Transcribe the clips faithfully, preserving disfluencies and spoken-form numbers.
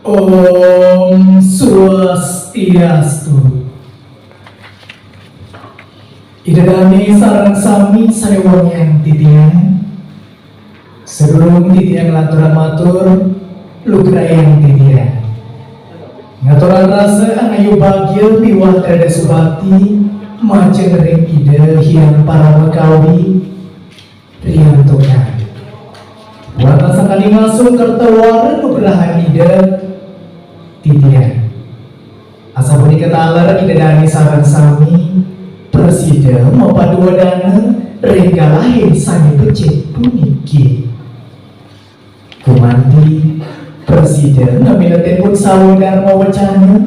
Om Swastiastu. Ida dané sareng sami sané wangiang titiang. Sadurung titiang lanturang matur, lugrayang titiang ngaturang rasa anayu bagia miwah Treda Subakti majeng ring Ida Hyang Parama Kawi. Riantukan wantah sangkaning ngasung kerta wara nugrahan Ida titiang. Asapunika taler Ida dané sareng sami prasida mapaduadana ring galahé sané becik puniki. Gumanti prasida ngamiletin Utsawa Darma Wacana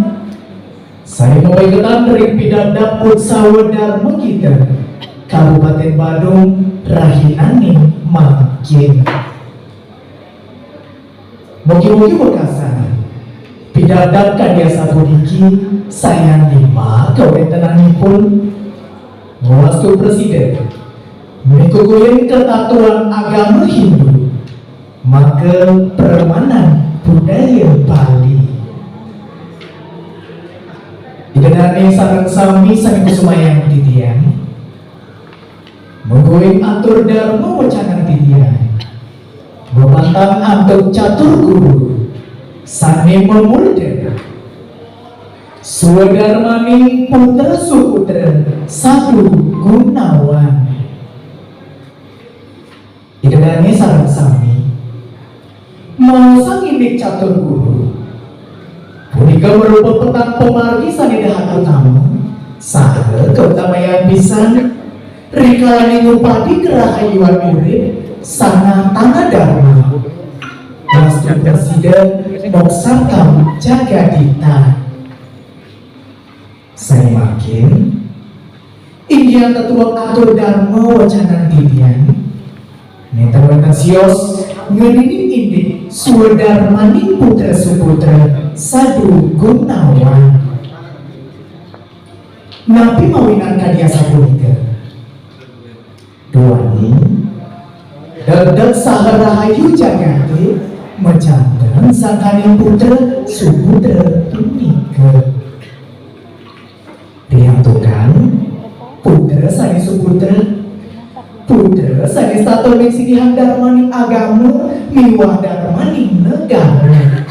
sané mapaiketan ring Pidabdab Utsawa Darma Gita Kabupatén Badung rahinané mangkin. Mugi-mugi wekasan pidabdab kadi asapuniki sayan limbak kawéntenanipun. Ngawastu prasida mikukuhin katatuan agama Hindu, maka pramanan budaya Bali. Ida dané sareng sami sané kusumayang titiang. Mungguing atur Darma Wacana titiang. Mapantang antuk catur guru sané mamurda Swadarmaning Putra Suputra Sadu Gunawan. Ida dané sareng sami maosang indik catur guru. Punika marupa petang pamargi sané dahat utama saha kautamayaan pisan rikalaning ngupadi karahayuan urip sanatana darma. Wastu prasida moksartham jagadhita. Sané mangkin, inggih tetuek atur Darma Wacana titiang. Nénten wénten sios ngeninin indik Swadarmaning Putra Suputra Sadu Gunawan. Napi mawinan kadi asapunika? Duaning degdeg saha rahayu jagaté majanten sangkaning putra suputra punika. Riantukan putra sané suputra, putra sané setata miksigihan darmaning agama miwah darmaning negara.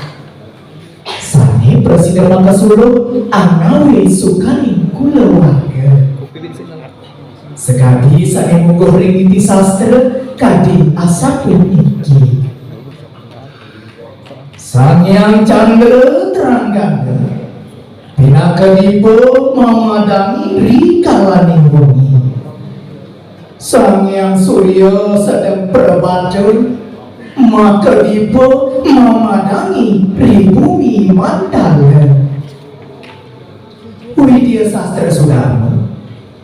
Sané prasida makasuluh anawé sukaning kulawarga. Sakadi sané mungguh ring niti sastra kadi asapuniki. Sang Hyang Candra Tranggana pinaka dipa mamadangi rikalaning wengi. Sang Hyang Surya sedeng prebata makadipa mamadangi ri bumi mandala. Widya Sastra Sudarma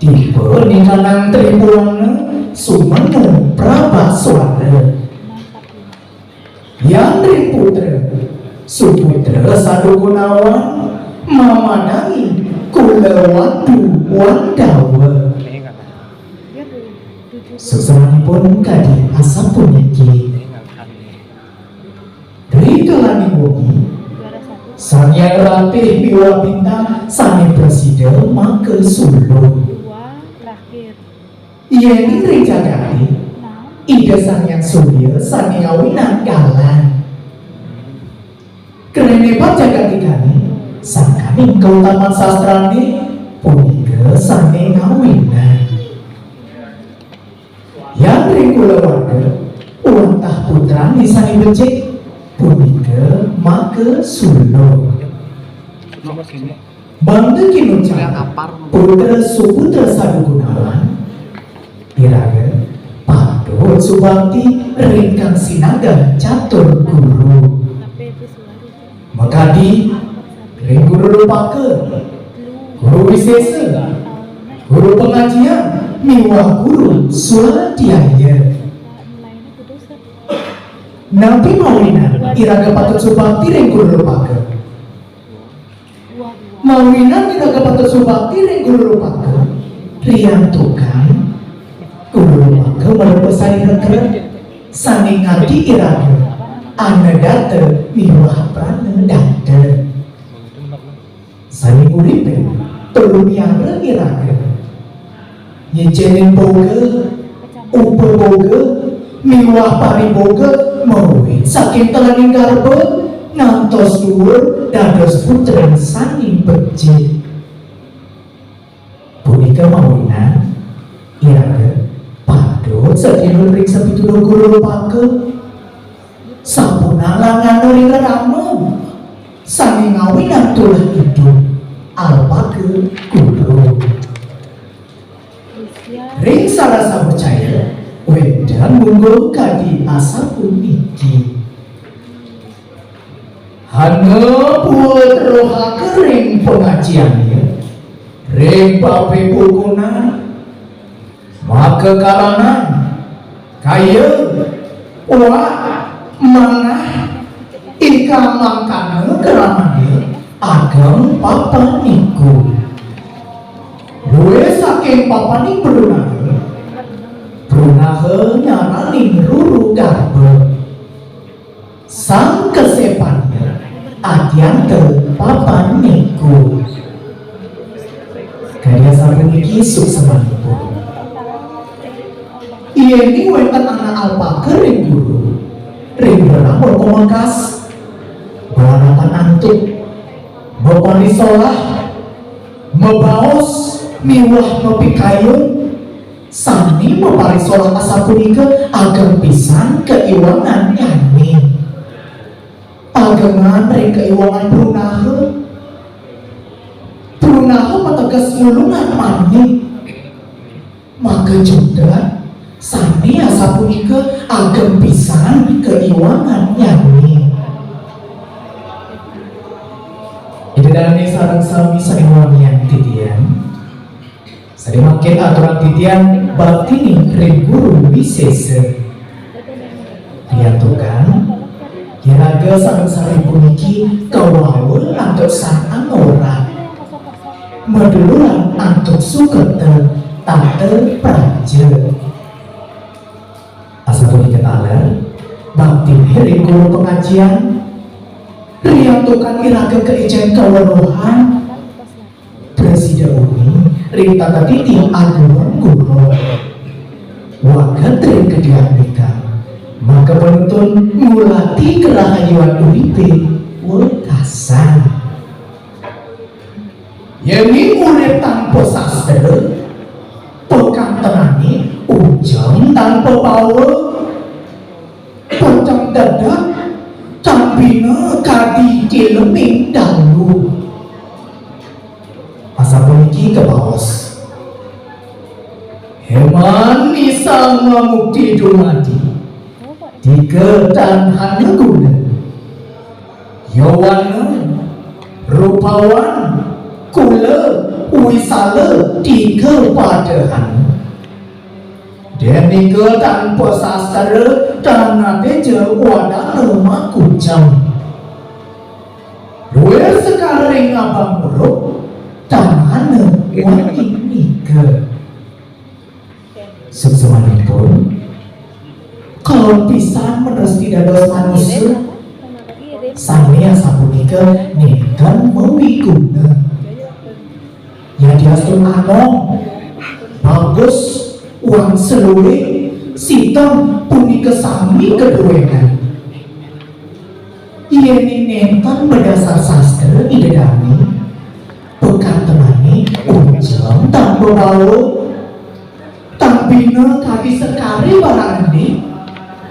dipa ningkanang tribuana sumengga prabaswara. Yan ring putra suputra Sadu Gunawan mamadangi kulawarga Wandawa. Susunanipun kadi asapuniki. Rikalaning wengi, Sang Hyang Ratih miwah Bintang sané prasida makasuluh. Yéning ring jagaté, Ida Sang Hyang Surya sané awinan galan. Krénépan jagadikané, sangkaning kautaman sastrané punika sané ngawinan. Yan ring kulawarga, wantah putrané sané becik, punika makasuluh. Mangda kinucap putra suputra Sadu Gunawan, iraga patut subakti ring kang sinanggah catur guru. Makadi ring Guru Rupaka, Guru Wisésa, Guru Pangajian, miwah Guru Swadhyaya. Napi mawinan iraga patut subakti ring Guru Rupaka? Mawinan iraga patut subakti ring Guru Rupaka, riantukan Guru Rupaka marupa sané neked, sané ngardi iraga. Anadata miwah pranadata. Sané uripe tur miara iraga. Nyecénin boga, upaboga, miwah pariboga mawit saking telaning garba ngantos duur dados putran sané becik. Punika mawinan iraga patut satilun ring sapituduh guru alpaka. Sapunapi langgana ring rerama sané ngawinang tulah idup alpaka guru. Ring sarasa percaya, wénten mungguh kadi asapuniki. Hana buat rohaka ring pangajiannya, ring papipukunan, maka karanan, kaya, uak, manah, ika mangkana kramanya ageng papaniku. Luih saking papaning brunaha, brunaha nyaraning ruru garba. Sang kasepannya adyanta papaniku. Kadi asapuniki suksmanipun. Yéning wénten anak alpaka ring guru, ring rerama pamekas, malarapan antuk, maparisolah, mabaos, miwah mapikayun, sané maparisolah asapunika ageng pisan kaiwangannyané. Agengan ring kaiwangan brunaha. Brunaha mateges ngulungan manjing. Maka judak sané asapunika ageng pisan kaiwangannyané. Ida dané sareng sami sané wangiang titiang. Sané mangkin aturan titiang baktini ring guru wisésa. Riantukan, iraga sareng sami puniki kawawa antuk sang angorak. Maduluran antuk suketa tata praja. Asapunika taler, baktini ring guru pangajian, riantukan iraga kaécén kaweruhan, prasida uning ring tata titi agung guru. Waket ring kadiatmikan, maka panuntun ngulati karahayuan uripé wekasan. Yéning urip tanpa sastra, pakantenané ujeng tanpa pawa, peteng dedek, tan bina kadi tileming dalu. Asapuniki kabaos. Héman nisan mamukti dumadi, tika tan hana guna. Yowana, rupawan, kula, wisala, tika pada hana. Dén nika tanpa sastra, tan naté ja wadana makucem. Luir sekar ring abang muruk, tan hana wangi nika. Suksmanipun, kaon pisan mresti dados manusa. Sané asapunika nénten mawiguna. Yadiastun anom, bagus, wangsa luih, siteng punika sami kaduénan. Yéning nénten madasar sastra ida dané, pakantenané ujeng tanpa bawa, tan bina kadi sekaré barang ené,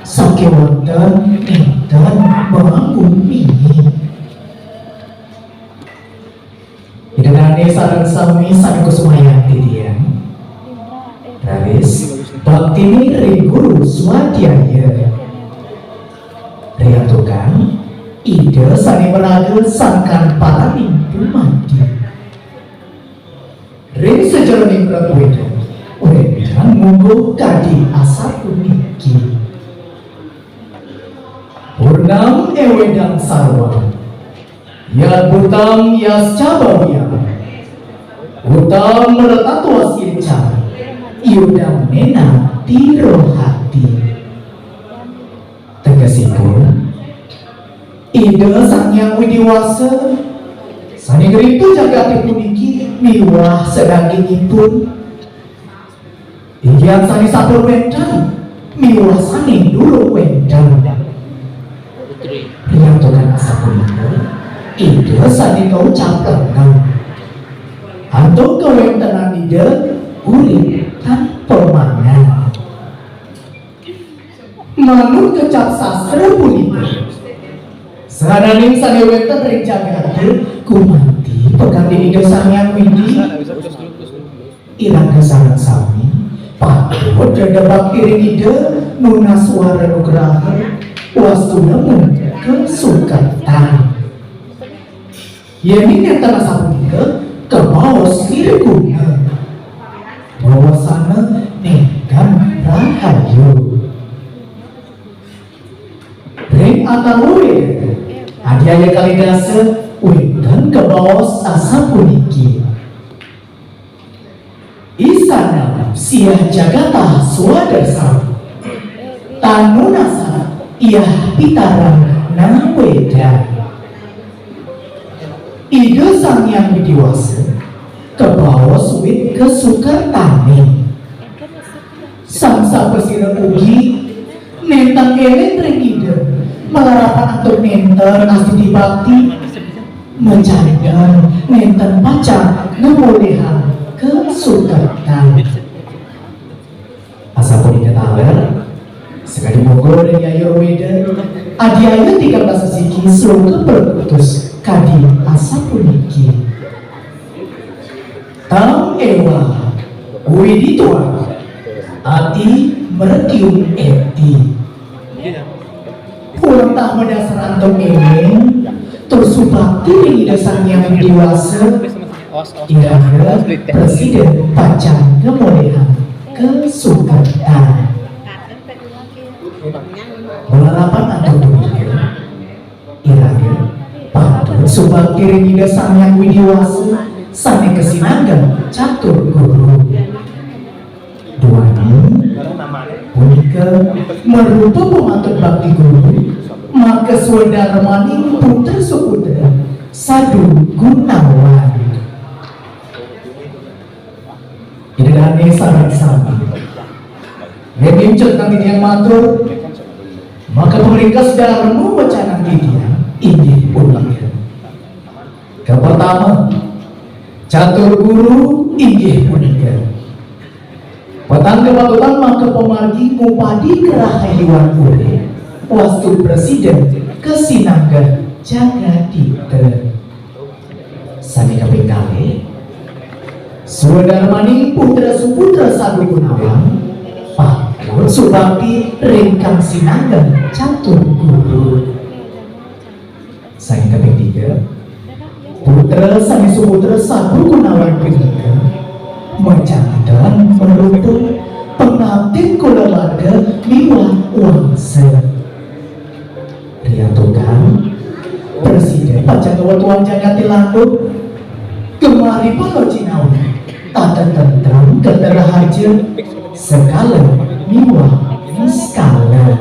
sakéwanten nénten manggumihi. Ida dané sareng sami sané kusumayang titiang. Raris, baktini ring guru swadhyaya. Riantukan, Ida sané maraga sangkan paraning dumadi. Ring sajeroning Red Wédan, wénten mungguh kadi asapuniki. Purnam éwédang sarwam, yadbhutam yasca bhavyam, utam ratatvasya ca, idam nena tirohati. Tegesipun, Ida Sang Hyang Widi Wasa, sané ngritu jagaté puniki miwah sadagingipun. Inggih sané sampun wénten miwah sané durung wénten. Riantukan asapunika, Ida sané kaucap langgeng. Antuk kawéntenan Ida urip tanpa mangan. Manut kecap sastra punika, sahananing sané wénten ring jagaté gumanti pakardi Ida Sang Hyang Widi. Iraga sareng sami patut reda bakti ring Ida, nunas wara nugraha, wastuna muka sukertan. Yéning nénten asapunika, kabaos nirguna. Bahwasana nénten rahayu. Ring atawa Wéda, adiaya kalih dasa wénten kabaos asapuniki. Isana siah jagata swadasa. Tanunasa iah pitarang nang Wéda. Ida Sang Hyang Widi Wasa kabaos wit kasukertané. Sang Sapasira ugi nénten éling ring Ida, malarapan antuk nénten astiti bakti, majanten nénten pacang ngamolihang kasukertan. Asapunika taler, sakadi monggo ring Yayur Wéda, adiaya tigang dasa siki sloka perkutus kadi asapuniki. Tam éwa, widi tuak, ati mretyung éti. Wantah madasar antuk éling, tur subakti ring Ida Sang Hyang Widi Wasa, iraga prasida pacang ngamolihang kasukertan. Malarapan antuk punika, iraga patut subakti ring Ida Sang Hyang Widi Wasa, sané kasinanggeh catur guru. Duaning punika marupa pamantut bakti guru, maka swadarmaning putra suputra sadu gunawan. Ida dané sareng sami. Yén cetang titiang matur, maka pamringkes darma wacanan titiang inggih punika. Kapertama, catur guru inggih punika. Petang kapatutan maka pamargi ngupadi karahayuan urip, wastu prasida kasinanggeh jagadhita. Sané kaping kalih, swadarmaning putra suputra sadu gunawan, patut subakti ring kang sinanggeh catur guru. Sané kaping tiga, putra sané suputra sadu gunawan punika majanten marupa pangabdin kulawarga miwah wangsa. Riantukan prasida pacang ngawetuang jagaté landu, gemari pala jinau, tata tentrem, gatra harja, sekala miwah niskala.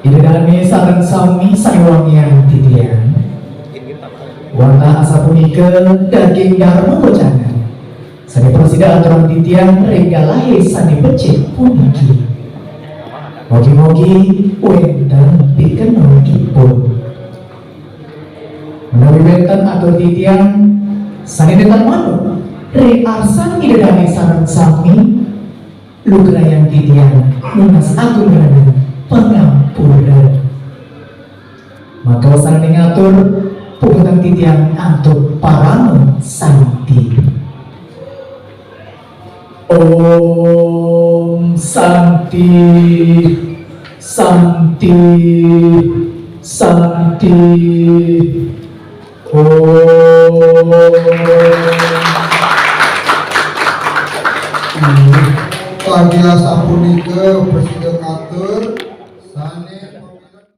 Ida dané sareng sami sané wangiang titiang. Wantah asapunika daging darma wacana sané prasida aturang titiang ring galahé sané becik puniki. Mugi-mugi wénten pikanunipun. Menawi wénten atur titiang sané nénten manut ring arsan Ida dané sareng sami, lugrayang titiang nunas agung rena pangampura. Maka wasananing ngatur, puputang titiang antuk parama santi. Om Santi, Santi, Santi. Om. Inggih, sapunika prasida katur.